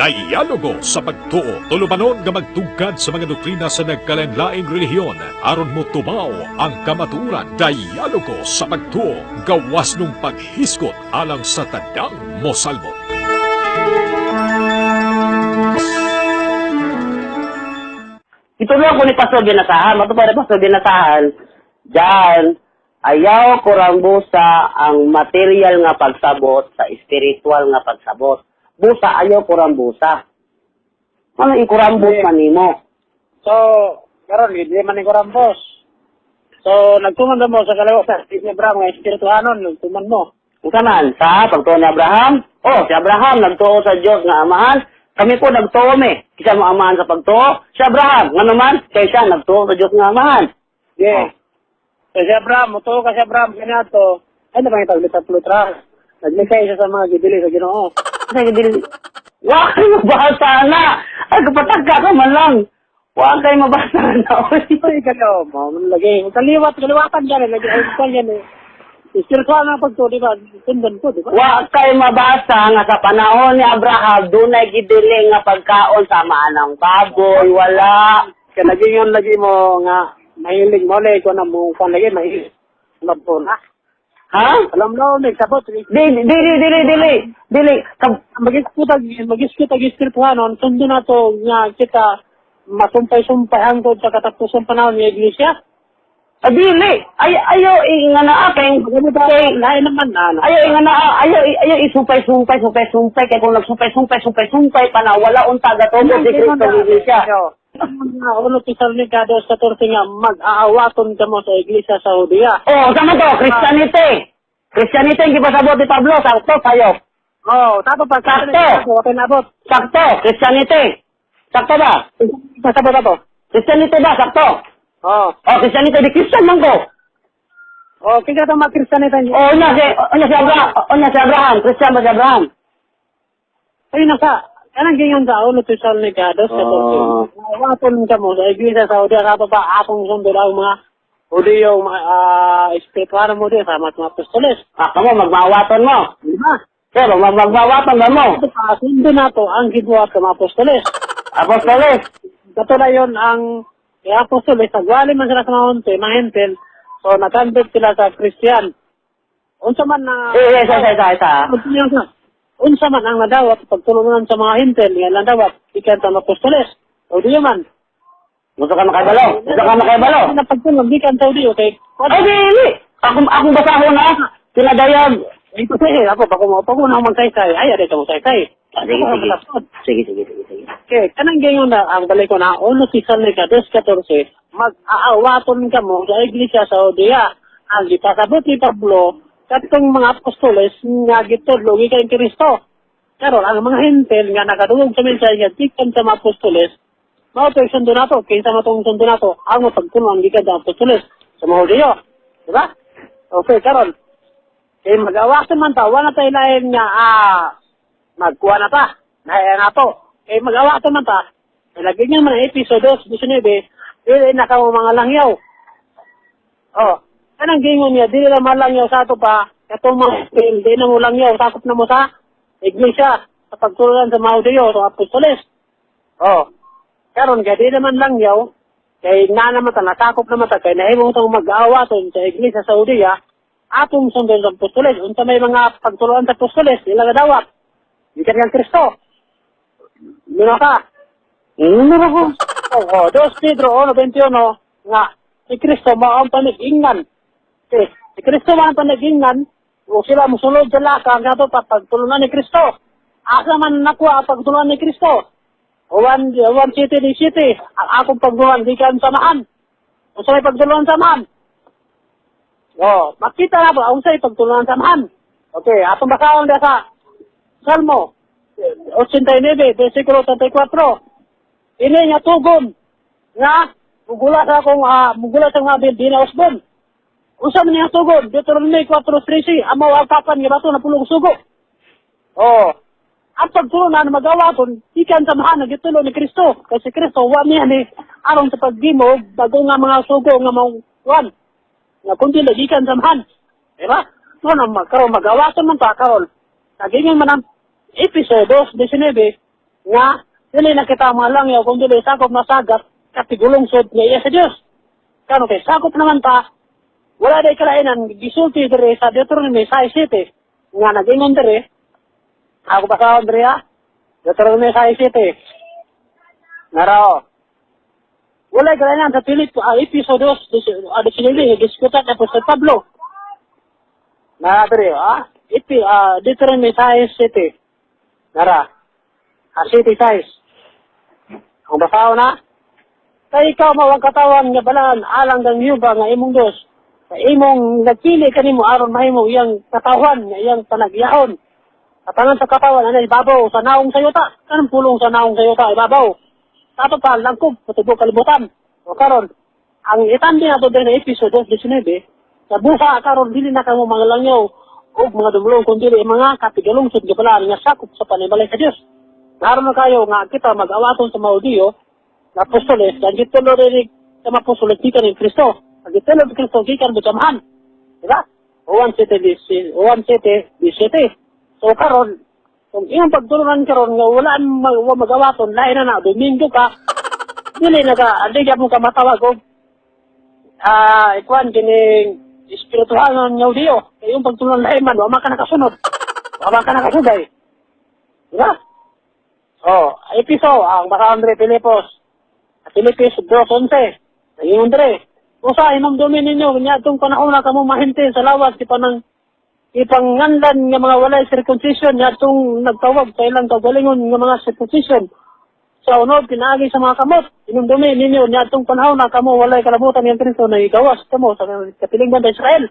Dialogo sa pagtuo, tulumanon nga magtugkad sa mga doktrina sa nagkalain-laing relihiyon aron motubaw ang kamatuoran. Dialogo sa pagtuo, gawas nung paghisgot alang sa tadang mosalbot. Ituloy ko ni Pastor Binasahan, matupad ni Pastor Binasahan, diyan, ayaw kurang busa ang material nga pagsabot sa spiritual nga pagsabot. Busa, ayaw kurang busa. Ano ikurambos man nimo? So, karon hindi man ni kurambos. So, nagtuman mo sa kalawa sa si Abraham nga espirituhanon, nagtuman mo. Unsa man sa pagtuo ni Abraham? Oh, si Abraham nagtuo sa Dios nga amahan. Kami po nagtuo me. Kisa mo amahan sa pagtuo? Si Abraham, ngano man kay siya nagtuo sa Dios nga amahan. Yeah. So, si Abraham, mutuo ka si Abraham kaniadto. Ay, napangitag ni tatlo tra. Naglikay siya sa mga gibili sa Ginoo. Kasi dili wa kay mabasa na. Ay kapatagka ka man lang. Wa kay mabasa na. Oy. Ay, kalaw mo, lagi. Kaliwat, kaliwatan yan eh. Lagi, ay, kwan yan eh. Espiritual na pagtuo, di ba? Sundan ko, di ba? Wa kay mabasa nga sa panahon ni Abraham dunay gidili nga pagkaon sa ng baboy, wala. Kaya lagi yun, lagi mo nga, mahilig mo, lagi ko na mo, kwan lagi, mahilig. Mabuna. Ha? Alam mo, nagsabot. Di di di dili dili dili Mag-iskutag espirituhanon, sundo na to nga kita masumpay-sumpay hangtod sa katapusan panahon ng iglesia. Ah, dili. Ay ayo nga naa kay kay Lain naman na, ano. ayo nga naa ayo ayo isumpay-sumpay sumpay-sumpay kay kung nagsumpay-sumpay sumpay-sumpay pa na wala unta gatubo si Kristo sa iglesia. Uno Tesalonica 2:14 nga mag-aawaton kamo sa iglesia sa Judea. Oh, sama to, Christianity. Christianity ang gipasabot ni Pablo, sakto kayo. Oh, tapo pa Sakto. Okay nabot. Sakto, Christianity. Sakto ba? Pasabot ato. Christianity ba? Sakto. Oh. Oh, Christianity di Christian man ko. Oh, kinsa ta mga Kristiyanita niyo? Oh, unya si Abraham, unya si Abraham, Christian ba si Abraham? Ay nasa kanang gingon sa Uno Tesalonica 2:14. Oh. Aawaton kamo sa iglesia sa Judea kato pa atong sundo ang mga Hudiyo, mga espirituano mo di sama sa mga apostoles. Ah, kamo magmawaton mo. Di ba? Pero magmawaton ba mo? Ito pa, sundo na to ang gibuhat sa mga apostoles. Apostoles. Katulad yon ang apostoles, nagwali man sila sa mga unti, mga hentel, so nakanvert sila sa Christian. Unsa man na... Eh, eh, isa, isa, isa, isa. Unsa man ang nadawat pagtulungan sa mga hentel, nga nadawat ikan sa mga apostoles. O di man. Gusto ka makaibalo? Gusto ka makaibalo? Na pagtulong gikan sa Hudiyo kay Ay, dili. Akong basahon na. Pinadayag. Ito sige, ako bako mo pag una magsaysay, ay ari ka mo saysay. Ah, sige, sige. Sige, sige, sige, sige. Okay, kanang gayon na ang balik ko na uno Tesalonica 2:14, mag-aawaton kamo sa iglesia sa Judea. Ang gipasabot ni Pablo katong mga apostoles nga gitudlo gikan Kristo. Karon ang mga hentel nga nakadungog sa mensahe nga gikan sa mga apostoles, mao to'y sundo nato, kinsa man tong sundo nato, ang mapagpuno gikan sa apostoles sa mga Hudiyo. Diba? Okay, karon kay mag-awaton man ta, wala tayo lain nga magkuha na ta, naya na to. Kay mag-awaton man ta, kay lagi niya man ang episode 2:19, dili na ka mo mga langyaw. Oh, anang gingon niya, dili na malangyaw sa ato pa, katong mga hotel, dili na mo langyaw, sakop na mo sa iglesia, sa pagtulunan sa mga Hudiyo, sa apostoles. Oh, karon kay dili naman langyaw, kay na naman ta, nasakop naman ta, kay nahimo tong mag-aawaton sa iglesia sa Judea, atong sundon sa apostoles, unsa may mga pagtuluan sa apostoles, ila gadawat. Gikan kang Kristo. Luna ka. Ano ko? Oo, 2 Pedro 1:21 nga si Kristo mao ang panig-ingnan. Eh, si Kristo mao ang panig-ingnan, ug sila mosulod sa lakang kadto pa pagtulunan ni Kristo. Asa man nakuha ang pagtulunan ni Kristo? One, one city di city. Ang akong pagtulunan gikan sa maan. Unsa may pagtulunan sa maan? Oh, makita na ba unsay pagtulunan sa maan? Okay, atong basahon da sa Salmo 89, versikulo 34. Ini nga tugon nga mugula sa akong mugula sa mga dinausbon. Unsa man nga tugon? Deuteronomy 4:13, amaw ang kapan nga bato na pulong sugo. Oh. Ang pagtulunan magawaton ikan sa mahan nga gitulo ni Kristo. Kasi Kristo wa niya ni aron sa paghimo bago nga mga sugo nga mga kuan. Nga kundi lagi ikan sa mahan. Diba? So na karon magawaton man ta karon. Nagingin man ang episode 2:19 Nga dili na kita mga langyaw kung dili sakop na sagat katigulungsod nga iya sa Dios. Kano kay sakop naman ta, wala day kalainan gisulti diri sa Deuteronomy 6:7 nga nag-ingon diri. Ako basahon diri ha. Deuteronomy 6:7. Narao. Wala kalainan sa Pilip, episode 2, 19, diskutan ni Apostol Pablo. Nara diri, ah. Deuteronomy 6:7. Nara. 7:6. Ang basahon na. Kay ikaw mao ang katawan nga balaan alang kang yuba nga imong Dios. Sa imong nagpili kanimo aron mahimo iyang katawan nga iyang panagyahon. Katangan sa katawan ana ibabaw sa naong sa yuta. Kanang pulong sa naong sa yuta ibabaw. Ato pa langkob sa tibuok kalibutan. O karon ang itandi nato diri na episode 19 sa busa karon dili na kamo mga langyaw og mga dumlong kundi mga katigalungsod nga balaan nga sakop sa panimalay sa Dios. Naroon na kayo nga kita mag-awaton sa mga Hudiyo na apostoles, ang gitulo rin sa mga apostoles gikan ni Kristo. Ang gitulo ni Kristo gikan mo samahan. Diba? Juan 7, Juan 7, 17. So karon, kung iyong pagtulunan karon nga wala magawaton, lain na na, Domingo ka, dili na ka, hindi ka mo ka matawag og ikuan kining espirituhanon nga Hudiyo. Kaya yung pagtulunan lain man, wala ka nakasunod. Wala ka nakasugay. Diba? Oh, Episo, ang baka Andre Pilipos. Pilipos 2:11. Ayun Andre. Usa hinumdumin ninyo nya atong panahon na kamo mahinti sa lawas ipanang ipanganlan nga mga walay circumcision nya atong nagtawag sa ilang kaugalingon nga mga circumcision sa unod pinaagi sa mga kamot. Hinumdumin ninyo nya atong panahon na kamo walay kalabutan ni Kristo na igawas kamo sa katilingban sa Israel.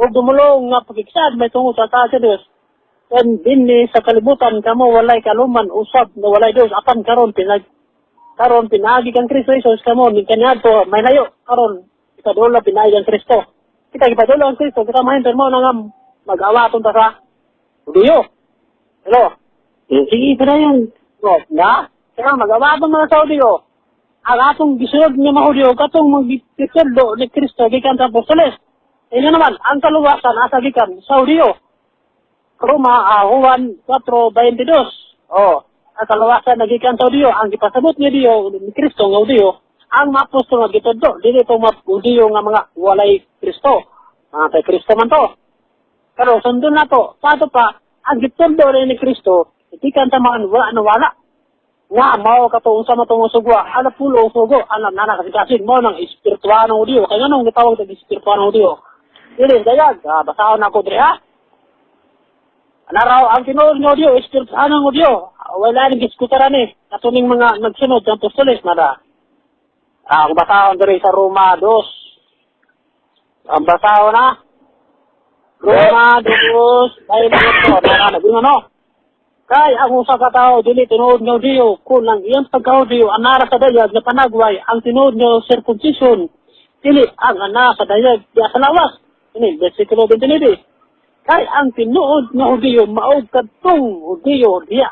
Ug dumulong nga pagiksad may tungod sa taas sa Dios. Ken dinhi sa kalibutan kamo walay kaluman usab nga walay Dios apan karon pinag karon pinaagi kang Kristo Jesus kamo ni kaniadto may layo karon ikadulo pinaagi ang Kristo. Kita gipadulo ang Kristo kita mahinter mo na nga mag-awaton ta sa Hudiyo. Hello. Sige, padayon. No, na? Kaya mag-awaton mga sa Hudiyo. Ang atong gisunod nga mga Hudiyo katong magitudlo ni Kristo gikan sa apostoles. Ina naman ang kaluwasan asa gikan sa Hudiyo. Roma Juan 4:22. Oh, ang kaluwasan nagikan sa Hudiyo, ang gipasabot ni Dio ni Kristo nga Hudiyo, ang mga apostol nga gitudlo, dili to mga Hudiyo nga mga walay Kristo. Mga kay Kristo man to. Pero sundon na to, pato pa, ang gitudlo rin ni Kristo, gikan sa mga wala na wala. Nga mao kato unsa man tong sugwa, ala pulo sugo, ana nana kasi kasi mo nang espirituanong Hudiyo. Kaya nganong gitawag og espirituanong Hudiyo? Dili dayag, basahon ako diri ha. Naraw ang tinuod nga Hudiyo, espirituanong Hudiyo. Wala ning diskutaran eh. Katuning mga nagsunod sa apostoles nada. Ang basahon diri sa Roma 2. Ang basahon na Roma 2, ay ito, nara nag no. Kay ang usa ka tawo dili tinuod nga Hudiyo kun ang iyang pagkahudiyo anara sa dayag nga panagway ang tinuod nga circumcision dili ang ana sa dayag diya sa lawas. Ini versikulo 29. Kay ang tinuod nga Hudiyo mao kadtong Hudiyo diya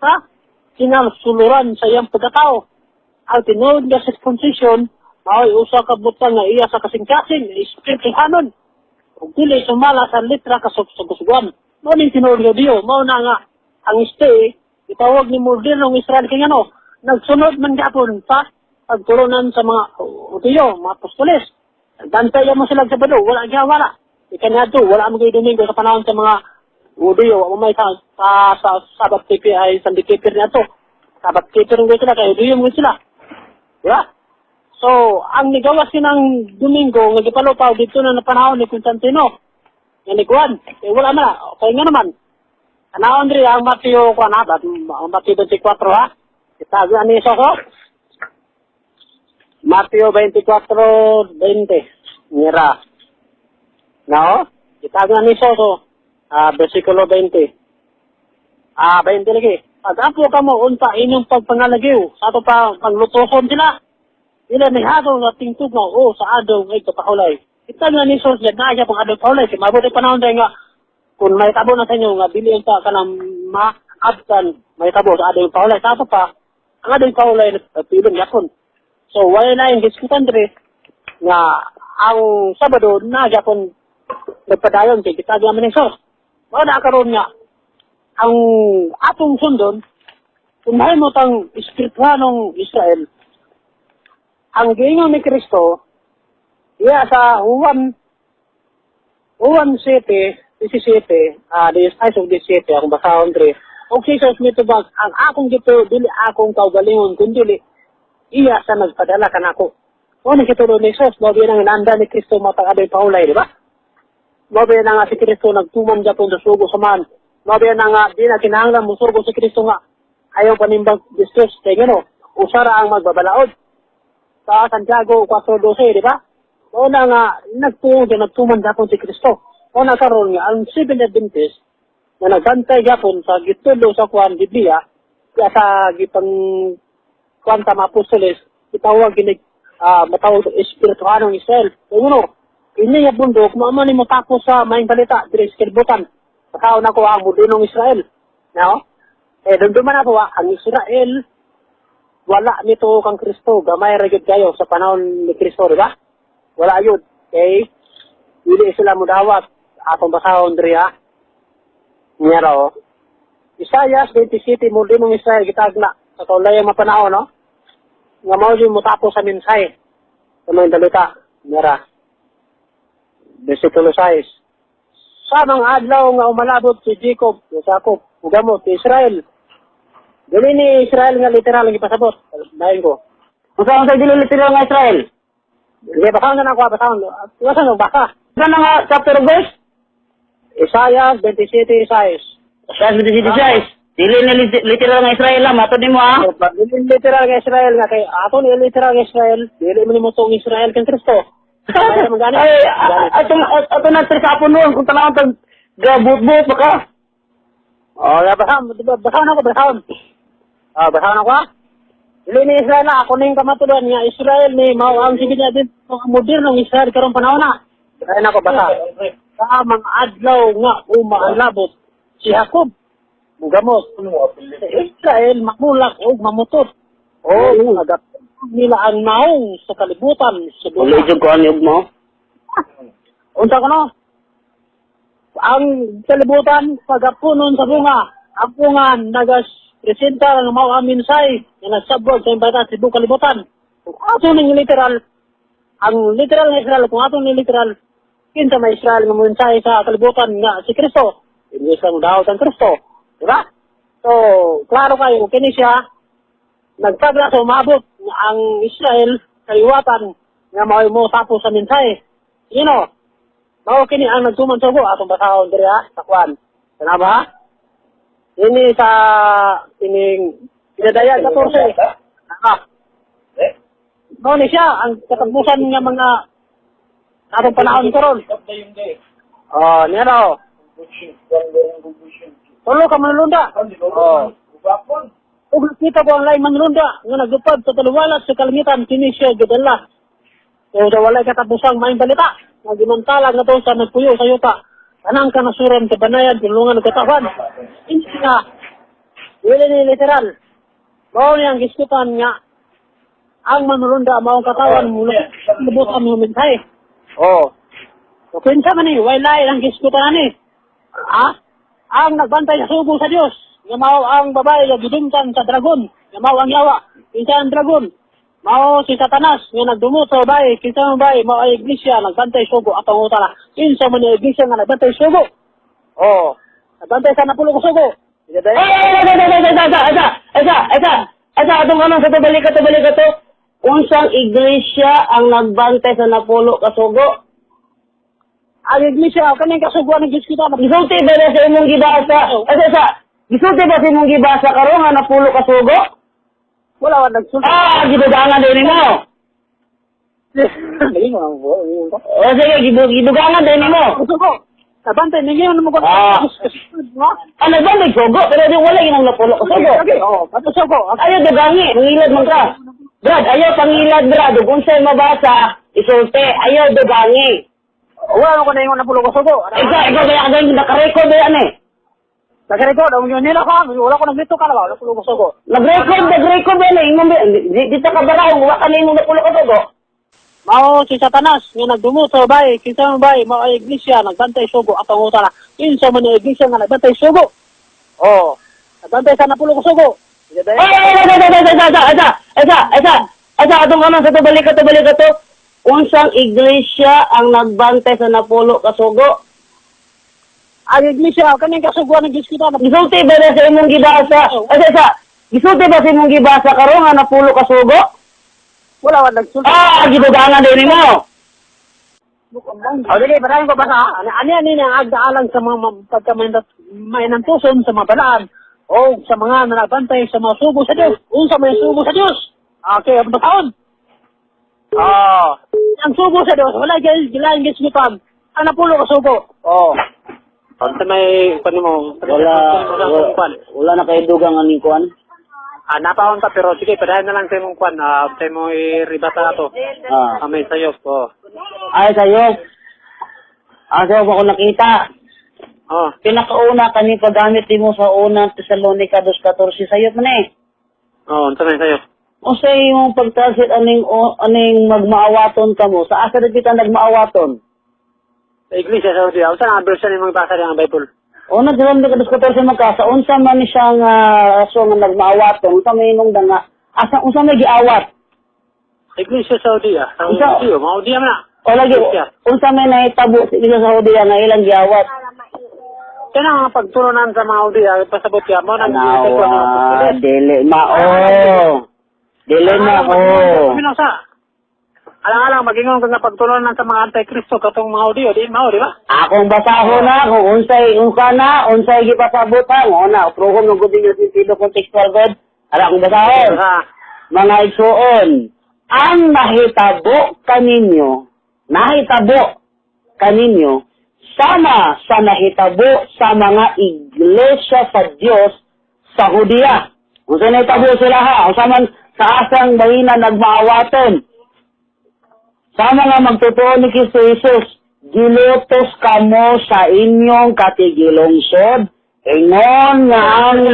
sa kinasuluran sa iyang pagkatao. Ang tinuod nga circumcision mao'y usa ka butang nga iya sa kasing-kasing espirituhanon ug dili sumala sa litra kasugsugan. Mao ning tinuod nga Hudiyo, mao na nga ang stay gitawag ni modernong Israel kay ngano nagsunod man gapon pa pagturunan sa mga Hudiyo, mga apostoles. Bantay mo sila sa Sabado, wala gyud wala. Ikanyadto, wala mo gyud Domingo sa panahon sa mga Hudiyo, wa may sa Sabbath keeper ay Sunday keeper niya to. Sabbath keeper mo sila kay Hudiyo mo sila. Diba? So, ang nigawas sinang Domingo nga gipalupaw dito na panahon ni Constantino. Nga ni Juan, eh, wala na. Okay nga naman. Anaon diri ang Mateo kuan ha, ang Mateo 24 ha. Itago ani so ko. Mateo 24:20. Mira. No? Itago ani so versikulo 20. 20 lagi. Pag-apo kamo unta inyong pagpangalagiw, sa ato pa panglutoson sila. Ila ni hatol nga tingtugnaw o sa adlaw nga ipapahulay. Ita nga ni Sos na siya pang adlaw pahulay. Kay mabuti panahon tayo nga kung may tabo na sa inyo nga dili pa kanang maabtan may tabo sa adlaw pahulay. Sa ato pa ang adlaw pahulay pilon yapon. So wala na yung diskutan diri nga ang Sabado na yapon nagpadayon kay kita gyud ni Sos. Mao na karon nga ang atong sundon Kung mahimo tang espirituhanong Israel, ang giingon ni Kristo, iya sa Juan Juan 7, 17, the size of this city, akong basahon dre. Og si Jesus mitubag, ang akong gito, dili akong kaugalingon, kundi iya sa nagpadala kanako. O ni kitulo ni Jesus, mao biya nang inanda ni Kristo matag adoy paulay, di ba? Mao biya na nga si Kristo nagtuman gyapon sa sugo sa man. Mao biya na nga di na kinahanglan musugo si Kristo nga ayaw panimbang distress kay ngano, usara ang magbabalaod. Sa Santiago 4:12, di ba? Mao na nga nagtuo nagtuman gyapon si Kristo. Mao na karon nga ang Seventh Adventist na nagbantay gyapon sa gitudlo sa kuan Biblia, kaya sa gipang kuan ta mga apostoles, gitawag gini matawag espirituhanong Israel. Kaya ano, ini nga bundok, mao man ni motapos sa maayong balita diri sa kalibutan. Basahon nako ang modernong Israel. No? Eh, dumduman ako, ang Israel, wala nito kang Kristo. Gamay ra gyud kayo sa panahon ni Kristo, di ba? Wala yun. Okay? Dili sila mudawat. Atong basahon diri ha. Niya raw. Isaiah 27, modernong Israel, gitagna. Sa kaulayang mapanahon, no? Nga mao jud motapos sa mensahe sa mga balita. Mira. Versikulo 6. Sa mga adlaw nga umalabot si Jacob, si Jacob, ugamot si Israel. Dili ni Israel nga literal ang ipasabot. Bahin ko. Unsa unsa dili literal nga Israel? Hindi, basahon na ako, basahon. Iwasan mo, basa. Sa nga chapter of verse? Isaiah 27, 6. Isaiah 27:6. Dili ni literal nga Israel ha, matod nimo ha. Dili literal nga Israel nga kay ato ni literal nga Israel, dili man nimo tong Israel kang Kristo. Ay, man gani. Ay, ato ato na sa hapon noon kung tanawon tag gabut-but ba ka? Oh, ya basahon, basahon ako, basahon. Ah, basahon ako. Ah. Dili ni Israel na ako ning kamatuoran nga Israel ni mao ang sige niya din modernong Israel karong panahon na. Basahin ako basa. Sa mga adlaw nga umaalabot si Jacob mugamot. Si Israel mamulak og mamutot. O agap nila ang naong sa kalibutan sa Wala bunga. jud ko ani mo. Unsa ko no? Ang kalibutan pagapunon sa bunga. Ang bunga nagas presenta ng mao ang mensahe nga nagsabwag sa imbata sa tibuok kalibutan. Kung ato ning literal, ang literal nga Israel, kung ato ning literal, kinsa may Israel nga mensahe sa kalibutan nga si Kristo. Hindi sa daw ang Kristo. Di ba? So, klaro kayo, kini siya, nagtabla sa umabot nga ang Israel kaliwatan nga mao mo tapos sa mensahe. You know, mao kini ang nagtuman sugo atong basahon diri ha, sa kwan. Kana ba? Ini sa ining pinadayag 14. Ah. Mao ni siya ang katapusan nga mga atong panahon karon. Oh, niya raw. Tulo ka manulunda. Oh. Ug nakita ko ang laing manulunda nga naglupad sa taliwala sa kalangitan kini siya gidala. Pero daw walay katapusang maayong balita nga gimantala nga to sa nagpuyo sa yuta. Tanang kanasuran sa banayan, pinulungan ug katawhan. Hindi nga, dili ni literal. Mao ni ang giskutan nga ang manulunda mao ang katawan mula libutan mo mensahe. Oh. So kinsa man ni, way lain ang giskutan ani. Ah? Ang nagbantay sa sugo sa Dios, nga mao ang babae nga gidumtan sa dragon, nga mao ang yawa. Kinsa ang dragon? Mao si Satanas nga nagdumot sa babae, kinsa ang babae? Mao ang iglesia nagbantay sugo atong utara. Kinsa man ang iglesia nga nagbantay sugo? Oh, nagbantay sa napulo ka sugo. Ay, ay, ay, ay, ay, ay, ay, ay, ay, ay, ay, ay, atong anong sa to, balik ka to, balik ka to. Unsang iglesia ang nagbantay sa napulo ka sugo? Ang iglesia kaning kasuguan ng giskutan. Gisulti ba na sa imong gibasa? Asa sa gisulti ba sa imong gibasa karon nga napulo ka sugo? Wala wa nagsulti. Ah, gidugangan din nimo. Mo. O sige, gidugangan din nimo. Sugo. Nabantay ninyo mo ko. Ah. Ah, nagbantay sugo, pero di wala imong napulo ka sugo. Okay, oh, ato sugo. Ayaw dugangi, mangilad man ka. Brad, ayaw pangilad, Brad. Ug unsay mabasa, isulti. Ayaw dugangi. Wala ko na ingon napulo ka sugo. Ikaw kaya ka naka-record ba yan eh? Nag-record, ang yun nila ko, wala ko naglito ka na ba, napulo ka sugo. Nag-record ba yan eh? Di ta ka barahong, wala ka na imong napulo ka sugo. Mao si Satanas nga nagdumot sa babae, kinsa man babae, mao ang iglesia nagbantay sugo atong utara. Kinsa man ang iglesia nga nagbantay sugo? Oh, nagbantay sa napulo ka sugo. Ay, ay, ay, ay, ay, ay, ay, ay, ay, ay, ay, ay, atong kanon sa to, balik ka to, balik ka to. Unsang iglesia ang nagbantay sa napulo kasugo? Ang iglesia, kaning kasuguan ng Diyos kita. Gisulti ba na sa imong gibasa? Ay, sa, gisulti ba sa imong gibasa karon nga napulo kasugo? Wala, wala nagsulti. Ah, gidugangan din nimo. O, dili, basahin ko basa. Ano, ano yan, ang agdaalan sa mga pagkamainantuson sa mga balaan o sa mga nanabantay sa mga sugo sa Diyos. Unsa may sugo sa Diyos. Okay, ang basahon. Oh. Ang sugo sa Diyos, wala guys, gilain guys gitan. Ang napulo ka sugo. Oh. Unsa may kuan mo? Wala, wala, wala na kayo dugang aning kuan. Ah, napaon ta pero sige, padayon na lang sa imong kuan. Ah, sa imong i-rebata ato. Ah. Ah, may sayop. Oh. Ay, sayo. Ah, sayo ako nakita. Oh. Pinakauna kani paggamit nimo sa unang Tesalonica 2:14 sayop man eh. Oh, unsa may sayop? O sa imong pagtranslate aning o, aning magmaawaton kamo sa asa ra kita nagmaawaton? Sa iglesia sa Judea, unsa nga version imong basa ang Bible? Una Tesalonica 2:14 man ka sa unsa man ni siyang rason nga nagmaawaton, unsa may inong nga asa unsa may giawat? Sa iglesia sa Judea, sa Judea, mga Judea man na. O lagi Iglesia. Unsa may nahitabo sa iglesia sa Judea nga ilang giawat? Kaya nga pagturunan sa mga Judea, pasabot siya mo nang Anawa, dili mao. Dili mao. Sa alang-alang magingon ka nga pagturunan sa mga antikristo katong mga Judeo, di mao, di ba? Akong basahon na kung unsay unsa na, unsay gipasabutan, o na, uprohon ng gud yung sentido contextual god. Ala akong basahon. Ha. Mga igsuon, ang nahitabo kaninyo, nahitabo kaninyo, sama sa nahitabo sa mga iglesia sa Dios sa Judea. Unsa nahitabo sila ha? Unsa man sa asang mahina nagmaawaton. Sa mga magtotoo ni Kristo Jesus, gilutos kamo sa inyong katigilungsod, ingon nga ang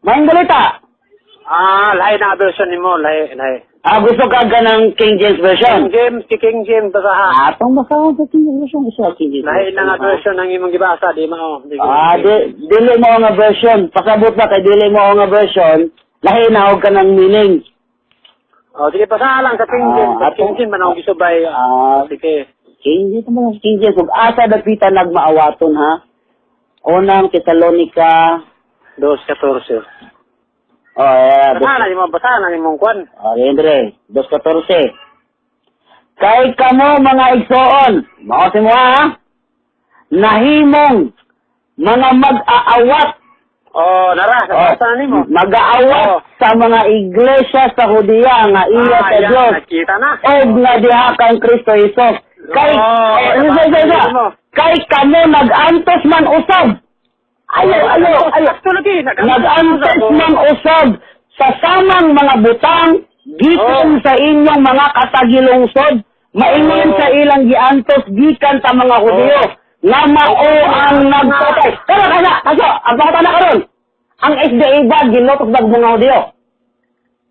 Maayong balita. Ah, lahi na version nimo, lahi, lahi. Ah, gusto ka ganang King James Version? King James, si King James basa ha. Ah, atong basahon sa King James Version. Gusto ka King James Lahi na nga Version. Ha? version ang imong gibasa, di mao. Di ko- Ah, dili mo nga version. Pasabot na kay dili mo nga version. Lahi na og kanang meaning. Oh, sige basa lang sa King James, Ah, sa King James man ang gisubay. Ah, Sige. King James mo King James. Ug asa dapita nagmaawaton ha? Unang Tesalonica. 2:14. Oh, eh, Basa na nimo, basa na nimong kwan. Oh, Andre, 2:14. Kay kamo mga igsoon, mao si mo ha? Nahimong mga mag-aawat. Oh, nara, Oh, basa na nimo. mag-aawat Oh. sa mga iglesia sa Judea nga iya Ah, sa yan, Dios nakita na. og nga diha kang Kristo Jesus. Kay Oh, eh, isa, isa, isa. mo. Kay kamo nag-antos man usab. Ayo, ayo, ayo. Sakto lagi, Nag-antos man usab sa samang mga butang gikan Oh. sa inyong mga katagilungsod, maingon Oh. sa ilang giantos gikan sa mga Hudiyo nga mao ang nagpatay. Karon kasa, kaso, ang pangutana karon. Ang SDA ba gilotos bag mga Hudiyo?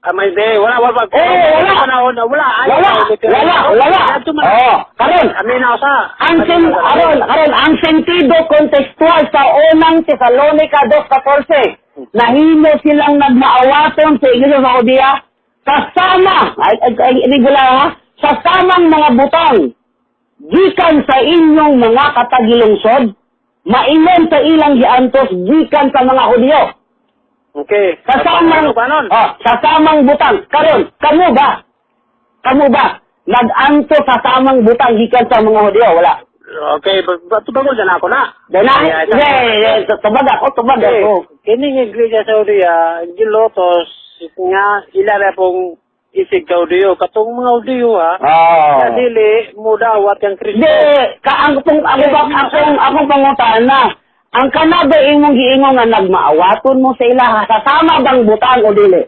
Ah, may de, wala, wala, Eh, wala. Panahon, wala. Ay, Wala, wala, wala. Oh, karon Amin na sa. ang sen aron aron ang sentido kontekstual sa unang Tesalonica 2:14, nahimo silang nagmaawaton sa iglesia sa Judea kasama ay ay, ay, ay wala, ha sa samang mga butang gikan sa inyong mga katagilungsod, maingon sa ilang giantos gikan sa mga Hudiyo. Okay. Sa samang Panon. oh, sa samang butang karon kamo ba nag-antos sa samang butang gikan sa mga Hudiyo? Wala. Okay, tubago dyan ako na. Dahil Ay, ay, na, tubag ako, tubag Okay. ako. Kining iglesia sa Judea, gilotos nga ila na pong isig ka Judeo. Katong mga Judeo ha, Oh. nga dili mo dawat kang Kristo. Di, ka, ang, pong, ako, ba, akong, akong pangutaan na, ang kanaba imong giingon nga nagmaawaton mo sa ilaha, sa sama bang butang o dili?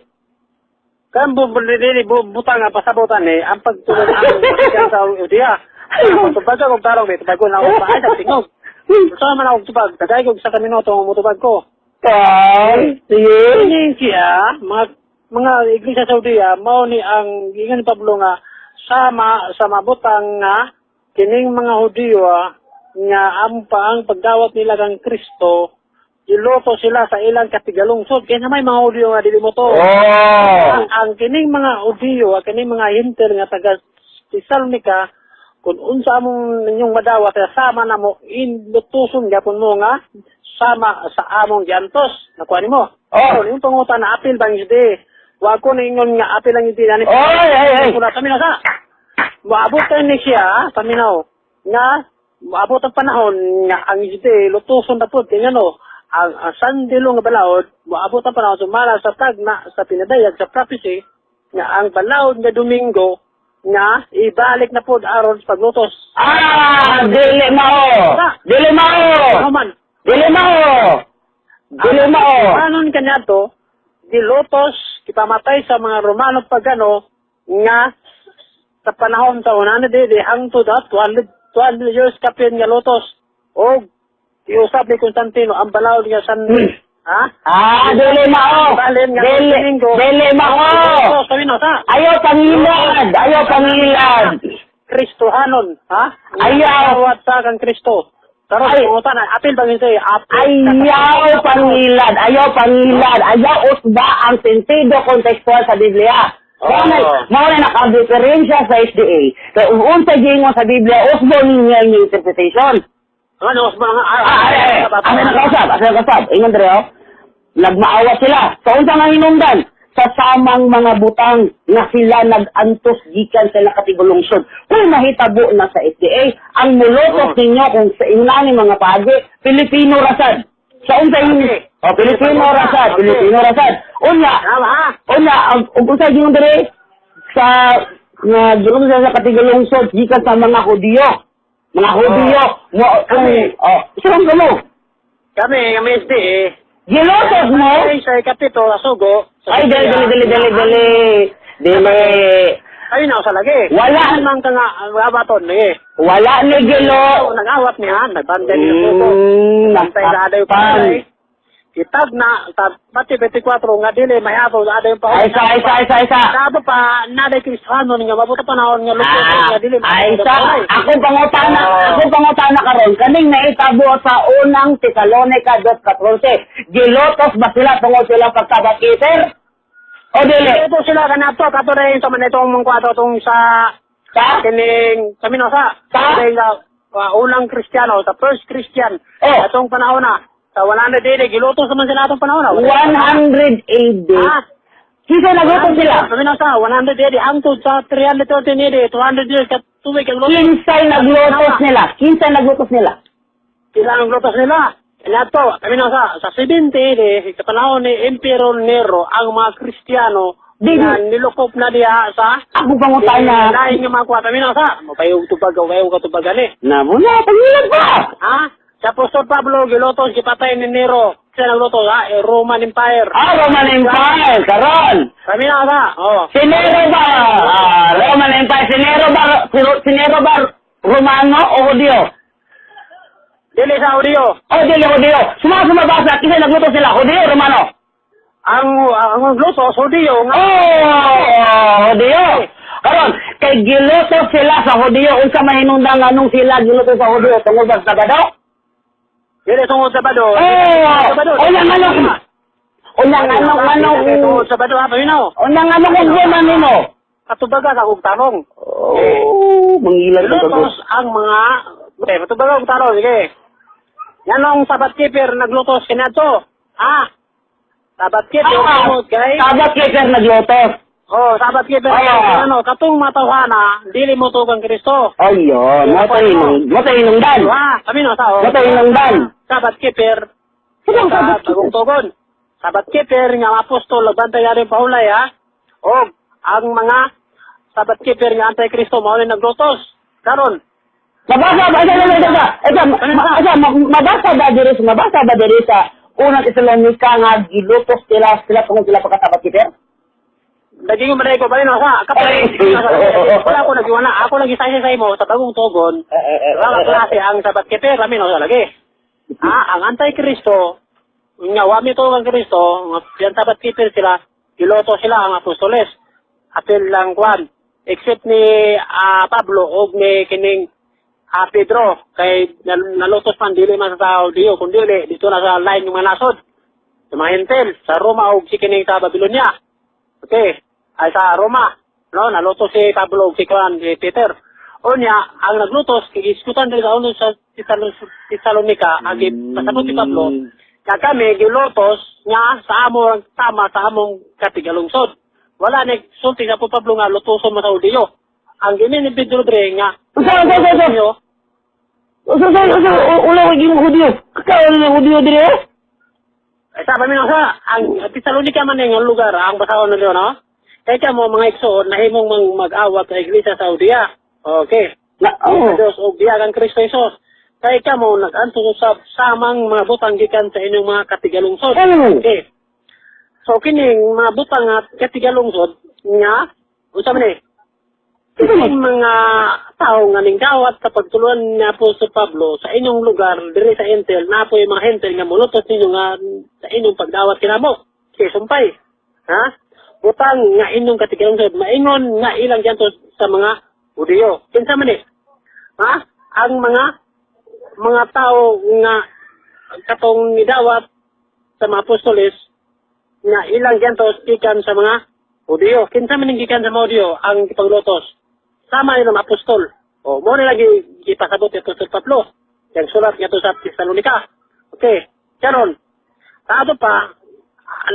Kan bu dili butang nga pasabutan eh, ang pagtulong ang gikan sa Judea. Kung tubag ka kung tarong, may tubag ko na ako pa ay tingog. Sa man ako tubag, tagay ko sa minuto mutubag ko. Ay, sige. Kining siya, mga iglesia sa Judea, mao ni ang giingon ni Pablo nga sama sa mabutang nga kining mga Hudiyo nga ang pa ang pagdawat nila kang Kristo Giluto sila sa ilang katigalungsod. Kaya na may mga Hudyo nga dili mo to. Oh. Ang kining mga Hudyo, ang kining mga Hinter nga taga Tesalonica, kung unsa among ninyong madawat, sama na mo, inlutuson gapon mo nga, sama sa among giantos. Nakuha nimo. Oh. Karon, yung pangutan na apil bang isdi. Wa ko na ingon nga apil ang isdi. Ani, Oy, ay, ay. Wala kami na sa. Moabot tayo ni siya, paminaw, nga moabot ang panahon nga ang isdi lutuson na pod kanya no. Ang sandilo nga balaod, moabot ang panahon sumala sa tagna sa pinadayag sa prophecy nga ang balaod nga Domingo nga ibalik na pod aron sa paglutos. Ah, dili mao. Dili mao. Ano man? Dili mao. Dili mao. Anon kanya to, gilutos, ipamatay sa mga Romano pagano nga sa panahon sa unan di hangtod at 200 200 years kapin nga lutos og giusab ni Constantino ang balaod nga San ha. Ah, dili mao. Balin nga Dili, Domingo. dili mao. Lutos kami no sa Ayaw pangilad, ayaw pangilad. Kristohanon, ha. Ayaw. Awat sa kang Kristo karon. Ay. Pangutan apil bang hindi apil? Ayaw pangilad, ayaw pangilad, ayaw usba ang sentido kontekstual sa Biblia. Oo. Mao na nakadiferensya sa SDA. Kaya kung unsa giingon sa Biblia, usbo ninyo ang interpretation. Ano usba nga? Ah, ay, ay, asa nakausap, asa nakausap. Ingon dire oh. Nagmaawa sila. Sa unsa nga hinungdan? Sa samang mga butang nga sila nag-antos gikan sa nakatigulungsod. Kung nahitabo na sa SDA, ang mulutos ninyo kung sa inani mga paagi, Pilipino rasad. Sa unsa yung Okay. Oh, Pilipino rasad, Pilipino rasad. Unya, Tama ha. unya ang ug unsa giingon dire sa nga giingon sa katigulungsod gikan sa mga Hudiyo. Mga Hudiyo, mo kung oh, saan ka mo? Kami kami SDA. Gilutos mo? Ay, sa ikapito, sa sugo. Sa Ay, dali, dali, dali, dali, dali. Dili. Ay, na, sa lagi. Wala. Ano man ka nga, ang abaton, eh. Wala ni gilo. Nag-awat niya, nagbantay niya sugo. Bantay sa aday Nasaktan. pahuray. Kitag na, sa Matthew 24, nga dili, may abaw sa aday Ay, pahuray. isa, isa, isa, isa. Sabo pa, naday Kristiyano nga, mabuta panahon nga, lupot Ah, nga dili, ay, isa. Oh. Akong pangutana karon kaning naitabo sa unang Tesalonica 2:14. Gilotos ba sila tungod sila pagkabakiser? O dili? Ito sila kanato, kato rin sa man itong mga kwato itong sa Sa? kining kami no sa Sa? sa unang Kristiyano, sa first Christian. Oh. Atong panahon na sa 100 AD, gilutos naman sila atong panahon na. 100 AD. Ah, Kinsa naglutos sila? Kami no sa 100 AD hangtod sa 313 AD, 200 years kat tuig ang lutos. Kinsay naglutos nila? Kinsay naglutos nila? Sila ang lutos nila. Kaya kami no sa 70 AD, sa panahon ni Emperor Nero, ang mga Kristiyano na nilukop na diha sa Ako pangutana. Lain nga mga kwata minaw sa mapayog tubag, mapayog ka tubag ani. Na mo na, pangilan pa! Ha? Sa Apostol Pablo, gilutos, gipatay ni Nero. Siya naglutos, ha? Eh, Roman Empire. Ah, Roman Empire, karon. Kami na ba? Oh. Si Nero ba? Ah, Roman Empire, si Nero ba, si Nero ba Romano o Hudiyo? Dili sa audio. O, dili Hudiyo. Suma sumabasa, kasi nagluto sila, Hudiyo, Romano. Ang lutos, Hudiyo nga. Oh, Hudiyo. Karon, kay giluto sila sa Hudiyo, unsa mahinungdan nganong sila giluto sa Hudiyo tungod ba sa Sabado? Dili tungod sa Sabado. Oh, unya nganong unya nganong nganong Tungod sa Sabado ha, paminaw. unya nganong kung man nimo. Katubaga ka kung tanong. Oh, mangilan ka Gilutos ang mga eh, katubaga kung tanong, sige. Yanong Sabat Keeper naglutos kinato. Ha? Sabat Keeper Ah, tungod kay Sabat keeper naglutos. Oh, Sabat Keeper Ah. ano, katong matawhana, dili mo tugang Kristo. Ayun, mo tayo hinungdan. Ha, kami no sa. Mo tayo hinungdan. Sabat Keeper Sino ang sa Sabat keeper? bagong tugon. Sabat Keeper nga mga apostol nagbantay ari pahulay ha. Og ang mga Sabat Keeper nga anti-Kristo mao ni naglutos. Karon, Mabasa ba? Asa, asa, asa, asa, asa, mabasa ba diri mabasa ba diri sa unang Tesalonika nga gilutos sila sila tungod sila pagkatabat keeper? Naging umaray ko ba rin sa Ay. kapag wala ako nagiwana, ako lagi sa mo sa bagong tugon. Wala klase ang Sabat Keeper, kami no sa lagi. Ah, ang anti-Kristo, nga wami to ang Kristo, nga yan Sabat Keeper sila, giloto sila ang apostoles. Apil lang kwan, except ni Pablo og ni kining Pedro kay nalutos man dili man sa Hudiyo kun dili dito na sa line ng mga nasod sa mga Hentil sa Roma ug si kining sa Babylonia. Okay, ay sa Roma, no, nalutos si Pablo ug si Juan, si Peter. Unya, ang naglutos giiskutan diri sa uno sa Tesalonica ang gipasabot ni Pablo nga kami gilutos nga sa among tama sa among katigalungsod. Wala nagsulti sa Pablo nga lutoson mo sa Hudiyo. Ang gini ni Pedro dre nga Unsa unsa unsa unsa? Unsa unsa unsa wala ko gimong Hudiyo. Kakaon ng Hudiyo diri oh. Ay, sabi mo sa ang Tesalonica man nga lugar ang basahon na no? Kay kamo mga igsoon nahimong mang mag-awat sa iglesia sa Judea. Okay. Na, Oh. oh. Diyos og biya kang Kristo Jesus. Kay kamo nag-antos usab samang mga butang gikan sa inyong mga katigalungsod. Oh. Okay. So kining mga butang nga katigalungsod nga unsa man ni? Kining mga tao nga ningdawat sa pagtuluan ni Apostol Pablo sa inyong lugar diri sa Entel, na po yung mga Hentel nga mulutos ninyo nga sa inyong pagdawat kinamo. Okay, sumpay. Ha? Butang nga inyong katigalungsod maingon nga ilang giantos sa mga Hudiyo. Kinsa man ni? Ha? Ang mga tao nga katong nidawat sa mga apostoles nga ilang giantos gikan sa mga Hudiyo. Kinsa man ning gikan sa mga Hudiyo ang gipanglutos? Sama nila mga apostol. O mo nila gipasabot ni Apostol Pablo. Yang sulat ngadto sa Tesalonica. Okay. Karon, ato pa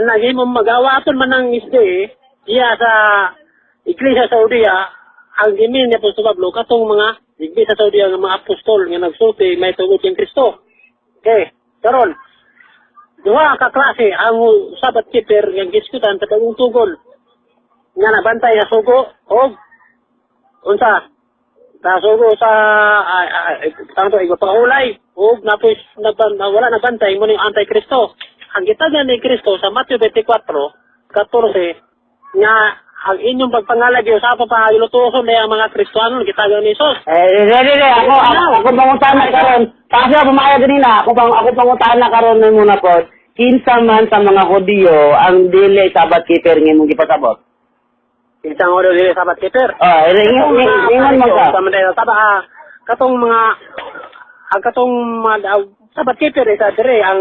naging magawaton man ang isde iya sa Iglesia sa Judea ang gimin ni Apostol Pablo katong mga Iglesia sa Judea nga mga apostol nga nagsulti may tungod kang Kristo. Okay. Karon, duha ka klase ang Sabbath keeper nga giskutan sa bagong tugol nga nabantay sa sugo og unsa sa sugo sa tanto igpahulay og napoy wala nabantay mo ning anti-Kristo. Ang gitagan ni Kristo sa Mateo 24:14 nga ang inyong pagpangalagyo sa ato pa ilutuson na ang mga Kristiyano gitagan ni Jesus. Eh, di, di, ako pangutana karon. Kasi ako pumaya ganina, ako pangutana karon na muna po. Kinsa man sa mga Hudiyo ang dili Sabbath keeper nga imong gipasabot? Kinsa nga dili Sabbath keeper? Oh, ingon man ka. Sa mga saba katong mga ang katong mga Sabbath keeper isa dire ang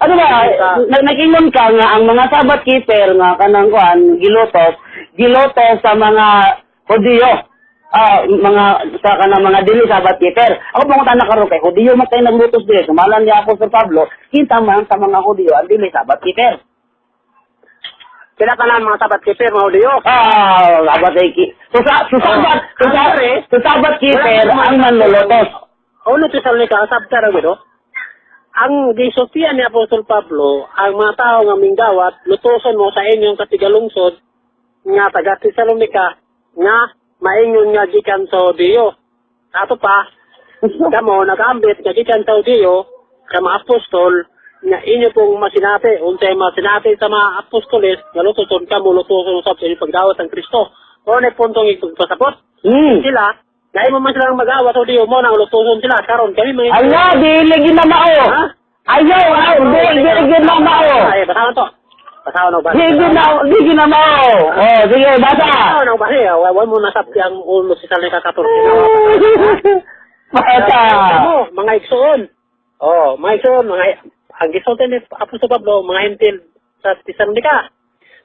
ano ba, nag-ingon ka nga ang mga Sabbath keeper nga kanang kuan gilutos sa mga Hudiyo. Mga sa kanang mga dili Sabbath keeper. Ako pangutana karon kay Hudiyo man kay naglutos dire, sumalan ni Apostol Pablo, kinsa man sa mga Hudiyo ang dili Sabbath keeper. Sila kanan mga Sabbath keeper mga Hudiyo. Sabbath keeper. So Sabbath keeper ang manlulutos. Uno Tesalonica ang sabta ra gid. Ang gisultian ni Apostol Pablo, ang mga tao nga minggawat, lutoson mo sa inyong katigalungsod nga taga Tesalonica nga maingon nga gikan sa Hudiyo. Ato pa, kamo nagambit nga gikan sa Hudiyo sa mga apostol nga inyo pong masinati, unsay masinati sa mga apostoles nga lutoson kamo, lutoson usab sa inyong pagdawat ang Kristo. O na puntong ipagpasabot. Sila, dahil mo man silang mag-awat o diyo mo nang lutuson sila. Karon kami mga... Ala, dili ginamao! Ayaw, ayaw, dili ginamao! Ay, basahon to. Basahon o ba? Dili ginamao! Oh, sige, basa! Basahon o ba? Huwag mo nasabti ang ulo si Salika 14. Basa! Mo, mga igsoon. Oh, mga igsoon, mga... Ang gisulti ni Apostol Pablo, mga Hentil sa Tesalonica,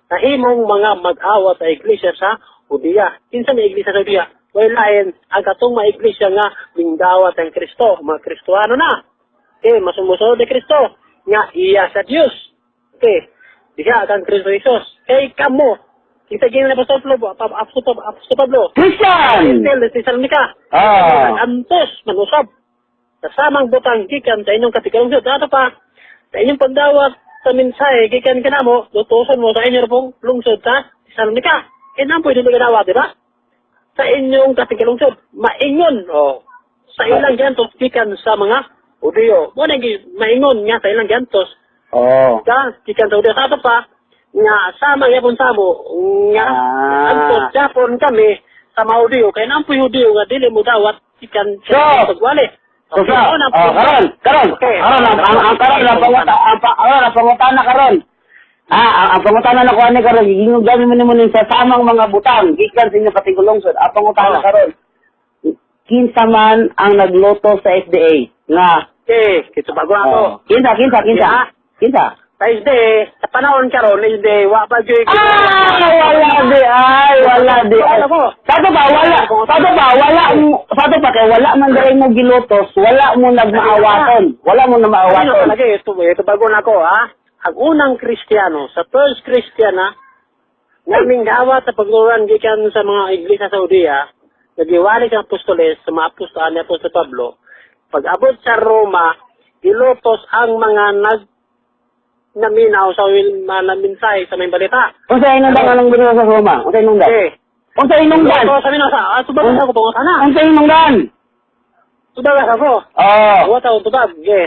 nahimong mga mag-awat sa iglesia sa Judea. Kinsa may iglesia sa Judea? Well, lain, ang katong mga iglesia nga minggawat ang Kristo, mga Kristoano na. Okay, masumusunod ni Kristo, nga iya sa Diyos. Okay, diha kang Kristo Jesus. Kay kamo, kita gina ni Apostol Pablo, Apostol Pablo. Christian! Hentil, Tesalonica. Antos, manusab. Kasamang butang gikan sa inyong katigalungsod. Ato pa, sa inyong pagdawat sa mensahe, gikan ka na mo, lutusan mo sa inyong pong lungsod sa Tesalonica. Kaya na po, hindi magdawat, di ba? Sa inyong katigalungsod, maingon, oh, sa ilang giantos gikan sa mga Hudiyo. Mo na maingon nga sa ilang giantos. Oh. Ka gikan sa Hudiyo. Sa ato pa nga sama gyapon samo nga antos gyapon kami sa mga Hudiyo. Kay nampoy Hudiyo nga dili mo dawat gikan sa pagwali. So, karon, karon. Karon ang pangutana karon. Ang pangutana na kuha ni karon, gingong mo ni sa samang mga butang gikan sa inyong katigulungsod. Ang pangutana karon. Kinsa man ang nagluto sa SDA nga Okay, kitubago ako. Oh. Kinsa, kinsa, kinsa? Yeah. Kinsa? Sa SDA, sa panahon karon SDA, wa pa gyud. Ah, wala di ay, wala di ay. Sato ba wala? Sato ba wala mo, sato pa kay wala man diri mo gilutos, wala mo nagmaawaton. Wala mo na Ano maawaton. lagi ito bago na ako ha. Ang unang Kristiyano, sa first Christian ha, nga minggawat sa pagluran gikan sa mga iglesia sa Judea, nagiwali sa apostoles sa mga apostol ni Apostol Pablo. Pag abot sa Roma, gilutos ang mga nag naminaw sa wil mensahe sa may balita. Unsa inungdan anong binuha sa Roma? Unsa inungdan? Okay. Unsa inungdan? Gilutos sa minaw sa tubag ako pangutana. Unsa inungdan? Tubag ako. Oh. Wa ta tubag. Okay.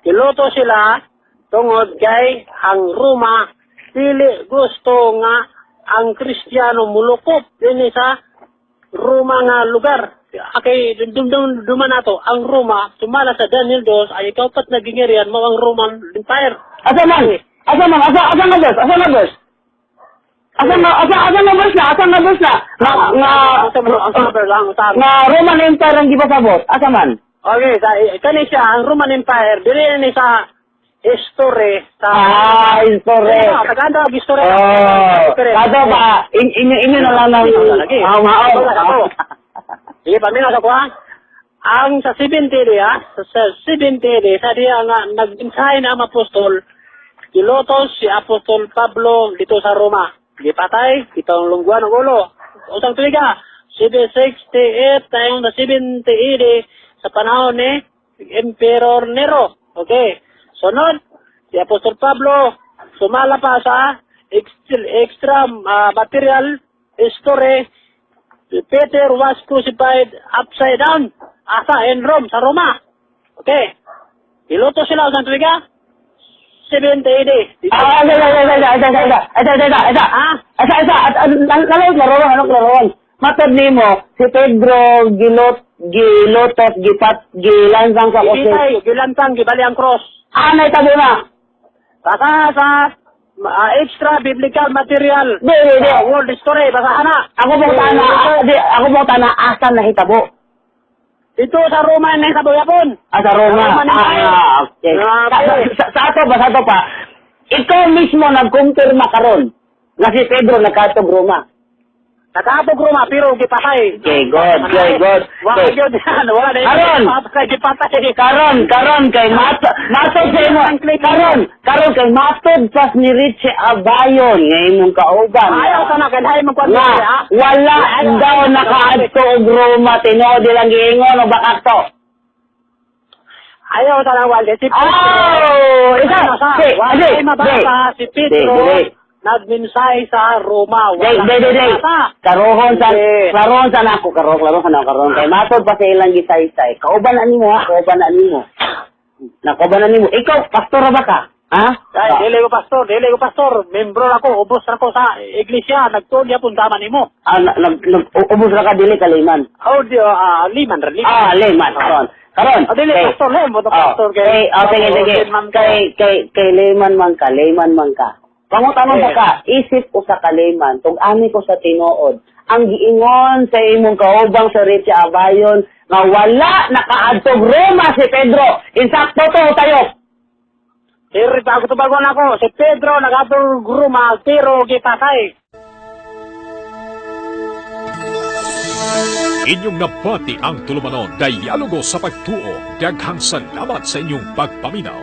Giluto sila tungod kay ang Roma dili gusto nga ang Kristiyano mulukop dinhi sa Roma nga lugar. Okay, dum duman nato ang Roma sumala sa Daniel 2 ay ikaupat na gingerian mao ang Roman Empire. Asa man? Asa man? Asa asa nga verse? Asa nga verse? Asa nga asa asa nga verse na? Asa nga verse na? Nga nga Ang nga Roman Empire ang gipasabot. Asa man? Okay, sa kani siya ang Roman Empire dili ni sa history sa Ah, history. Taga ang history. Oh, kato ba, inyo inyo na lang ng Lagi. Ah, mao. Ako. Sige, paminaw sa kuha. Ang sa 70 diya, sa 70 diya, sa diya nga nag-ensayo na ang apostol, gilotos si Apostol Pablo dito sa Roma. Gipatay, itong lungguan ng ulo. Usang tuiga, 768 tayong na 70 AD sa panahon ni Emperor Nero. Okay. Sunod, si Apostol Pablo sumala pa sa extra material history. Peter was crucified upside down. Asa in Rome, sa Roma. Okay. Iluto sila sa tuwiga. 70 AD. Ah, asa asa asa asa asa asa asa asa asa Ah? asa asa anong klaroan, anong klaroan? Matod nimo si Pedro gilot gilotot gipat gilansang sa kose. Gibitay, gilantang, gibali ang cross. Ah, naitabo na. Basa sa extra biblical material. Di, di, di. World history, basa na. Ako mo tana, di, ako mo tana asa nahitabo. Dito sa Roma na sa Boyapon. Ah, sa Roma. Sa Roman Empire. Ah, okay. Grabe. Sa ato ba, sa ato pa, ikaw mismo nagkumpirma karon na si Pedro nagkatog Roma. Nakaabog Roma, pero gipatay. Okay, good, okay, good. Wala Okay. yun yan. Wala na yun. Karon. Patay, gipatay. Karon, karon kay mato matod sa imo. Karon, karon kay matod pas ni Richie Abayon nga imong kauban. Ayaw ka na, kailangan magkwento Nga ha? wala daw nakaadto og Roma, tinuod ilang giingon o bakak to. Ayaw ka na, wala. Si Pedro. Oh, isa. Ano, Si, wala si, ay mabasa. Si Pedro, di, di. nagmensahe sa Roma. Day, Wala day, day, day. mabasa. Karohon sa, Hindi. klarohon sa nako, karohon, klarohon sa nako, karohon. Kay matod pa sa ilang gisaysay. Kauban na nimo, ha? Kauban na nimo. Nakauban na nimo. Ikaw, pastor ra ba ka? Ha? Ay, dili ko pastor, dili ko pastor. Membro na ko, ubos na ko sa iglesia. Nagtuon yapon tama nimo. Ah, nag, nag, ubos ra ka dili ka layman. Oh, di, liman, liman. Ah, layman, karon. Karon. Ah, dili, pastor, lem, mo to pastor kay. kay- Oh, sige, sige. Layman ka. Kay layman man ka, layman man ka. Pangutanong Eh. ka, isip ko sa kalayman, tug ami ko sa tinuod, ang giingon sa imong kaubang sa Richie Abayon nga wala nakaadtog Roma si Pedro. Insakto to tayo. Pero bago to bago na ako, si Pedro nagadtong Roma, pero gipatay. Inyong nabati ang tulumanon, Dialogo sa Pagtuo. Daghang salamat sa inyong pagpaminaw.